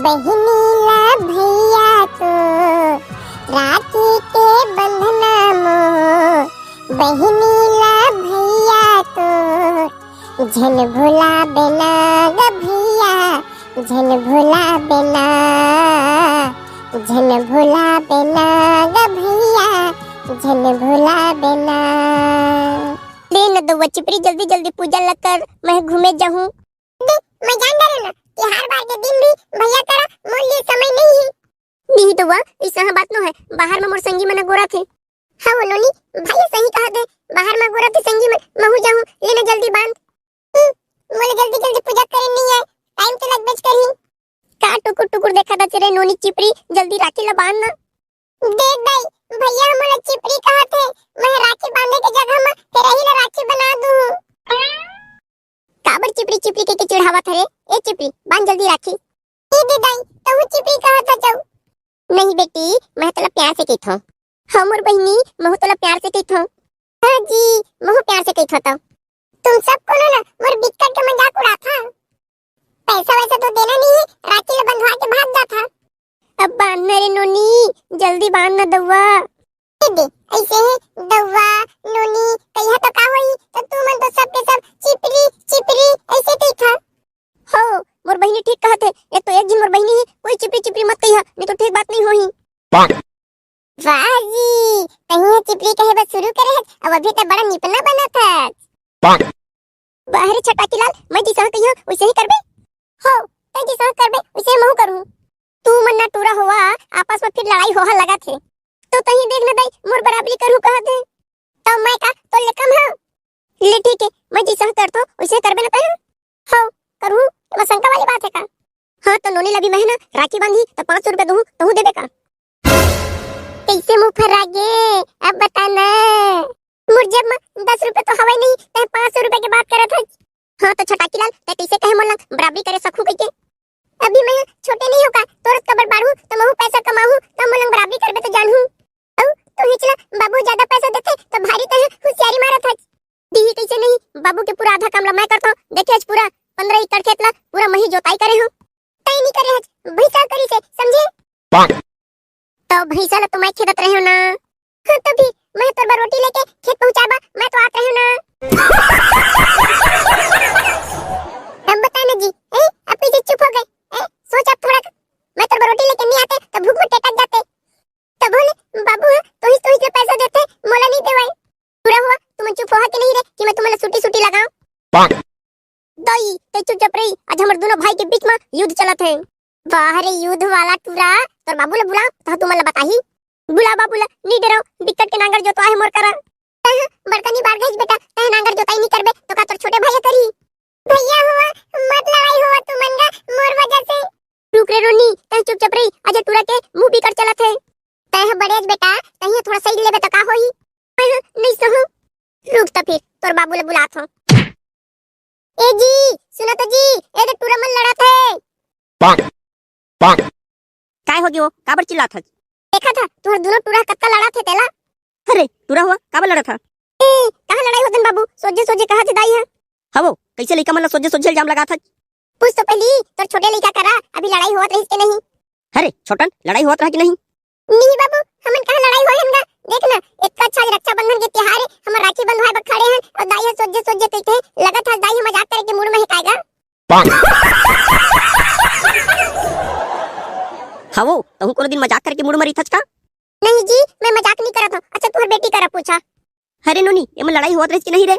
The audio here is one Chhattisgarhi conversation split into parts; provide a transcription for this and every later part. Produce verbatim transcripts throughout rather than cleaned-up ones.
बहिनी ला भैया तो राखी के बंधना मोर, बहिनी ला भैया तो झन भुला बेना ग भैया, झन भुला बेना, झन भुला बेना ग भैया, झन भुला बेना। ले न दउआ चिपरी, जल्दी जल्दी पूजा ल कर, मैं घूमे जाहूँ। दे, मैं जान डरे ना कि हर बार के दिन भी भैया करा मोर लिए समय नहीं है। नहीं दउआ, ऐसा बात नो है, बाहर में मोर संगी मन गोरा थे। हाँ वो नोनी, भैया सही कहा थे, बाहर में गोरा थे संगी मन, महू जाहूँ, ले न जल्दी बांध। हम्म, मोला जल्दी जल्दी पूजा करे नहीं है, टाइम तो लगबेच करही। का टुकुर टुकुर देखा था रे नोनी चिपरी, जल्दी राखी ला बांध ना। देख दाई, भैया मोला चिपरी कहा थे, मैं राखी बांधे के जगह में फिर यही ला राखी बना दूँ। काबर चिपरी चिपरी के, के चिढ़ावत हरे? ए चिपरी, बांध जल्दी राखी। ए दे दाई, तहू चिपरी कहा था जाऊ। नहीं बेटी, मैं तोला प्यार से कहिथों। हाँ मोर बहिनी, महू तोला प्यार से कहिथों। हाँ जी, महू प्यार से कहिथों तो। तुम सब कोनो ना मोर बिक्कट के मजाक उड़ाथा। पैसा वैसा तो देना नहीं है, राखी ले बंधवा के भाग जाथा। अब बांध ना रे नोनी, जल्दी बांध ना दउआ। ए दे, ऐसे ही दउआ, नोनी कहिया तो का होई, तो तू मन तो सब के सब चिपरी चिपरी ऐसे कहिथा। हो, मोर बहिनी ठीक कहत हे। एक तो एक दिन मोर बहिनी ही, कोई चिपरी चिपरी मत कहिया, नहीं तो ठीक बात नहीं होही। वाह जी, तहीं चिपरी कहे बस शुरू करे हस, अब अभी तो बड़ा निपना बनत हस। वाह रे छटाकी लाल, मैं जैसा कहियो वैसे ही करबे। हो, तै जैसा करबे वैसे महू करूँ। तू मन ना टूरा होवा, आपस में फिर लड़ाई होहा लगा थे। तो तहीं देख न दाई, मोर बराबरी करू कहा थे। तो मैं का तो ले कम हूँ। ले ठीक है, मैं जैसा करथों वैसे करबे ना तहन। हो, करूँ, एमा शंका वाली बात है का? हाँ, तो नोनी ला भी मैं ना राखी बांधी तो पाँच सौ रुपया दूँ, तहूँ देबे का? कैसे मुँह फर्रा गे, अब बता ना। मोर जेब में दस रुपया तो हवय नहीं, तै पाँच सौ रुपया के बात करत हस। हाँ, तो छटाकी लाल, तै कैसे कहे मोला बराबरी करे सकहूँ कहिके? अभी मैं छोटे नहीं हो का, तोर कबर बाढ़ू, तो महू पैसा कमाहूँ, तो मोला बराबरी करबे तो जानहूँ। अउ तो हिचला बाबू ज्यादा पैसा देथे, तो भारी तहूँ होशियारी मारत हस। दीही कैसे नहीं, बाबू के पूरा आधा काम ला मैं करथों। देखे हस पूरा पन्द्रह एकड़ खेत ला पूरा मही जोताई करे हूँ। तै नहीं करे हस, भैंसा करी से, समझे? तो भैंसा ला तो मैं खेदत रहे हूँ ना। हाँ, तो भी मैं तोर बर रोटी लेके खेत पहुँचाबा, मैं तो आत रहे हूँ ना। अब बता ना जी, ए, अब पीछे चुप हो गए। ए, सोच अब थोड़ा। मैं तोर बर रोटी लेके नहीं आते, तो भूख में टेटक जाते। तब बोले, "बाबू ह तोहिस तोहिस ले पैसा देथे, मोला नहीं देवय।" पूरा हुआ, तुमन चुप होहा कि नहीं रे कि मैं तुमन ला सूटी सूटी लगाऊं? दई, तै चुपचाप रही, आज हमर दोनों भाई के बीच में युद्ध चलत है। वाह रे युद्ध वाला टूरा, तोर बाबू ला बुला, तह तुमन ला बताही। बुला बाबू ला, नहीं डरो, बिकट के नांगर जोतवा है मोर करा। तह बड़का नहीं बार गइस बेटा, तह नांगर जोताई नहीं करबे, तो का तोर छोटे भाई करी? भैया हुआ, मत लड़ाई हुआ तुमन गा मोर वजह से। रुक रे रोनी, तह चुपचाप रही, अजय टूरा के मुंह बिकट चलत है। तह बड़े अज बेटा, तहिया थोड़ा सही लेबे तो का होही? नहीं सहूं। रुक तो फिर, तोर बाबू ले बुलात हूँ। ए जी, सुनो तो जी, ए दे टूरा मन लड़त है। काय हो गयो? काबर चिल्लात हस? देखा था, तुहर दोनों टूरा कतका लड़त है तेला। अरे, टूरा हुआ, काबर लड़त हा? ए, कहाँ लड़ाई होतन बाबू? सोझे सोझे कहा थे दाई है। हवो, कैसे लइका मन ला सोझे सोझे इल्जाम लगात हस? पूछ तो पहली, तोर छोटे लइका करा, अभी लड़ाई होत रहिस के नहीं? अरे, छोटन, लड़ाई होत रहा कि नहीं? नहीं बाबू, हमन कहाँ लड़ाई होय हन गा? देख ना, इतना अच्छा आज रक्षाबंधन के तिहार है, हमर राखी बंधवाए बर खड़े हन, और दाई ह सोझे सोझे कहिथे, लगत ह दाई ह मजाक करे के मूड में हे काय गा। हवो, तहूँ कोनो दिन मजाक करे के मूड में रहिथच का? नहीं जी, मैं मजाक नहीं करत हूँ। अच्छा, तुहर बेटी करा पूछा। अरे नोनी, एमन लड़ाई होत रहिस कि नहीं रे?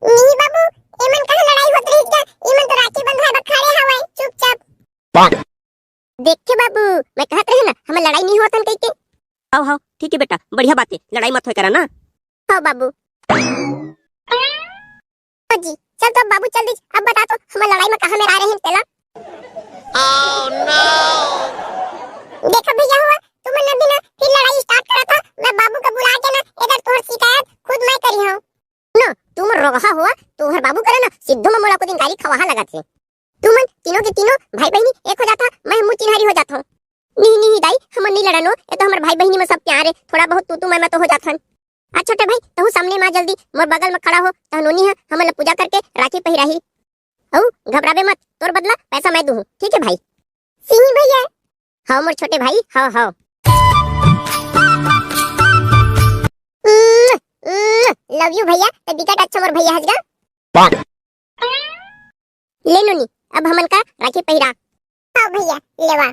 नहीं बाबू, एमन कहाँ लड़ाई होत रहिस का? एमन तो राखी बंधवाए बर खड़े हवय, चुपचाप। देखे बाबू, मैं कहत रहे ना, हमर लड़ाई नहीं होत हन कहिके। हव, हव, ठीक है बेटा, बढ़िया बात है, लड़ाई मत होय करा ना। हव बाबू। ओ जी, चल तो बाबू चल दीज, अब बता तो हमर लड़ाई में कहाँ मेरा रहे हैं तेला। देखो भैया हुआ, तुमन अभी ना फिर लड़ाई स्टार्ट करा था, मैं बाबू को बुला के ना इधर तोहर शिकायत खुद मैं करी हूँ। ना, तुम रोगहा हुआ, तोहर बाबू करे ना, सिद्धू में मोला को दिन गारी खवाहा लगा थे। तुमन तीनों के तीनों भाई बहिनी एक हो जाथा, मैं मुँह चिन्हारी हो जाथों। नहीं, नहीं दाई, हमन नहीं लड़नो, ये तो हमर भाई बहिनी में सब प्यार है, थोड़ा बहुत तू तू मैं मैं तो हो जाथन। आ छोटे भाई, तहू सामने में आ जल्दी, मोर बगल में खड़ा हो, तह नोनी है, हमन ला पूजा करके राखी पहिराही। अऊ घबराबे मत, तोर बदला पैसा मैं दूहूँ, ठीक है भाई? सिंही भैया। हव मोर छोटे भाई, हव, हव। लव यू भैया, त बिकट अच्छा मोर भैया हस गा। ले नोनी, अब हमन का राखी पहिरा। हव भैया, लेवा।